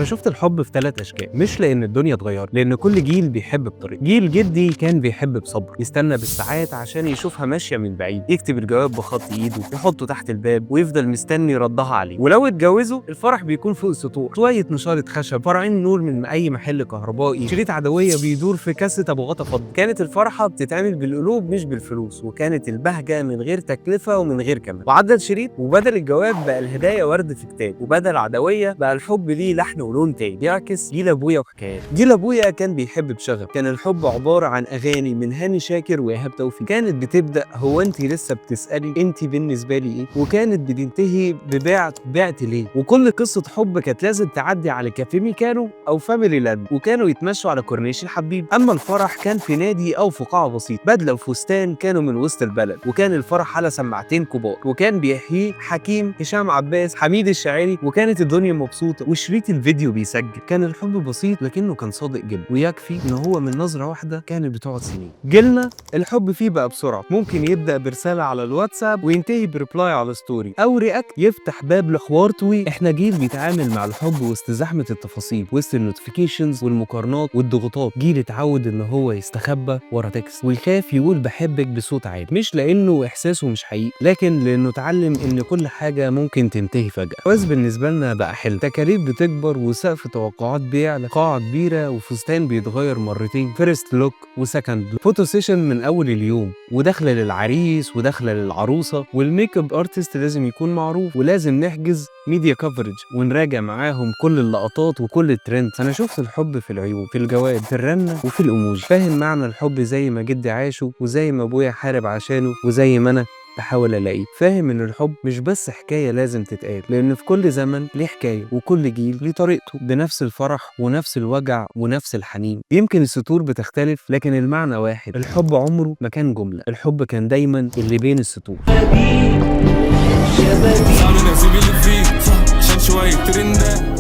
شفت الحب في 3 اشكال، مش لان الدنيا اتغيرت، لان كل جيل بيحب بطريقة. جيل جدي كان بيحب بصبر، يستنى بالساعات عشان يشوفها ماشية من بعيد، يكتب الجواب بخط ايده، يحطه تحت الباب ويفضل مستني ردها عليه. ولو اتجوزوا الفرح بيكون فوق السطوح، شوية نشاره خشب، فرعين نور من اي محل كهربائي، شريط عدويه بيدور في كاسه ابو غطا فضة. كانت الفرحة بتتعمل بالقلوب مش بالفلوس، وكانت البهجة من غير تكلفة ومن غير كمان. وعدى الشريط، وبدل الجواب بقى الهدايا ورد في كتاب، وبدل عدويه بقى الحب ليه لحن ولون تاني يعكس جيل ابويا وحكايات. جيل ابويا كان بيحب بشغف، كان الحب عبارة عن اغاني من هاني شاكر وايهاب توفيق، كانت بتبدا هو انت لسه بتسالي انت بالنسبة لي ايه، وكانت بتنتهي ببعت بعت ليه. وكل قصة حب كانت لازم تعدي على كافيه ميكانو او فاميلي لاند، وكانوا يتمشوا على كورنيش الحبيب. اما الفرح كان في نادي او في قاعة بسيطة، بدله وفستان كانوا من وسط البلد، وكان الفرح على سماعتين كبار، وكان بيحييه حكيم، هشام عباس، حميد الشاعري، وكانت الدنيا مبسوطة وشريط الفيديو بيسجل. كان الحب بسيط لكنه كان صادق جدا، ويكفي ان هو من نظره واحدة كانت بتقعد سنين. جيلنا الحب فيه بقى بسرعة، ممكن يبدا برسالة على الواتساب وينتهي ب reply على story او react يفتح باب لحوار طويل. احنا جيل بيتعامل مع الحب وسط زحمة التفاصيل، وسط ال notifications والمقارنات والضغوطات. جيل اتعود ان هو يستخبى ورا text ويخاف يقول بحبك بصوت عالي، مش لانه احساسه مش حقيقي، لكن لانه اتعلم ان كل حاجة ممكن تنتهي فجاة. الجواز بالنسبة لنا بقى حلم، تكاليف بتكبر وسقف توقعات بيعلى، قاعة كبيرة وفستان بيتغير مرتين، first look و second photo session من اول اليوم، ودخله للعريس ودخله للعروسه، وال makeup artist لازم يكون معروف، ولازم نحجز media coverage ونراجع معاهم كل اللقطات وكل الترند. انا شفت الحب في العيون، في الجواب، في الرنه وفي الايموجي. فاهم معنى الحب زي ما جدي عاشه، وزي ما ابويا حارب عشانه، وزي ما انا بحاول الاقيه. فاهم ان الحب مش بس حكاية لازم تتقال، لان في كل زمن ليه حكاية وكل جيل ليه طريقته، بنفس الفرح ونفس الوجع ونفس الحنين. يمكن السطور بتختلف لكن المعنى واحد. الحب عمره ما كان جملة، الحب كان دايما اللي بين السطور. صعب نفسي باللي فيه عشان شوية ترندات.